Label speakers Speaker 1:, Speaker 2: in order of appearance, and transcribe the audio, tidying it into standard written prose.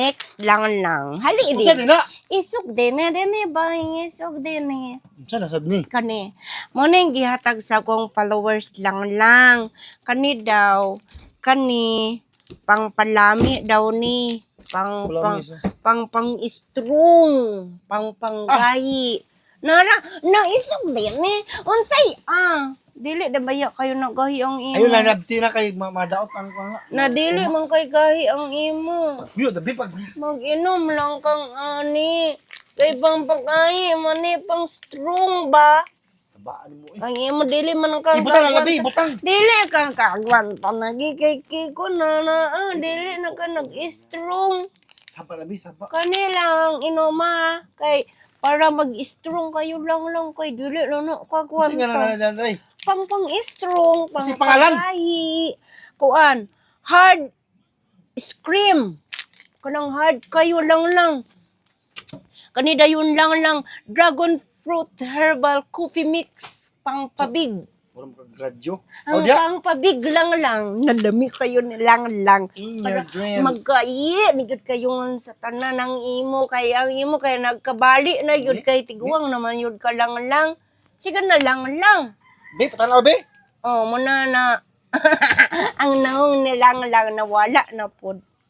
Speaker 1: Next lang lang. Hali
Speaker 2: Unsa
Speaker 1: din.
Speaker 2: din na?
Speaker 1: Isog din eh, din eh, ba? Isog din eh.
Speaker 2: Unsa na sad ni?
Speaker 1: Kani, mo na yung gihatag sa akong followers lang lang. Kani daw, kani, pang palami daw ni. Pang, pang,
Speaker 2: Palami siya.
Speaker 1: Pang, pang strong, pang, panggayi. Nara, na isog din eh. Unsay, ah, dili na baya kayo nagahi ang imo.
Speaker 2: Ayun lang nabti na kay madaot ang kuan.
Speaker 1: Na dili man kay gahi ang imo.
Speaker 2: Yo, dabi pag
Speaker 1: Mag-inom lang kang ani. Kay pang pag-ay, mani pang strong ba?
Speaker 2: Sabaan mo eh.
Speaker 1: Ang imo dili man kang
Speaker 2: Ibutang lang labi, ibutang.
Speaker 1: Dili ka kagwanta nagi kay Kiko na na ah, dili na ka nag-strong.
Speaker 2: Saba labi, saba.
Speaker 1: Kani lang inoma kay para mag-strong kayo lang lang kay dili na na
Speaker 2: Kasi nga na
Speaker 1: kagwanta.
Speaker 2: na na na.
Speaker 1: Pang pang strong, pang
Speaker 2: Kasi pangalan?
Speaker 1: panggahi. Kuan, hard scream. Kanang hard kayo lang lang. Kanida yun lang lang dragon fruit herbal coffee mix pangpabig.
Speaker 2: Mura mo kag radyo. Oh,
Speaker 1: Ang
Speaker 2: diya.
Speaker 1: pangpabig lang lang. Nalami kayo nilang lang.
Speaker 2: In your dreams.
Speaker 1: Magkaiye, nigud kayo sa tanan ng imo kay ang imo kay nagkabali na yun kay tiguang naman yun ka lang lang. Sige na lang lang.
Speaker 2: Be, patanaw be.
Speaker 1: Oh, muna na ang naong nilang lang nawala na pod.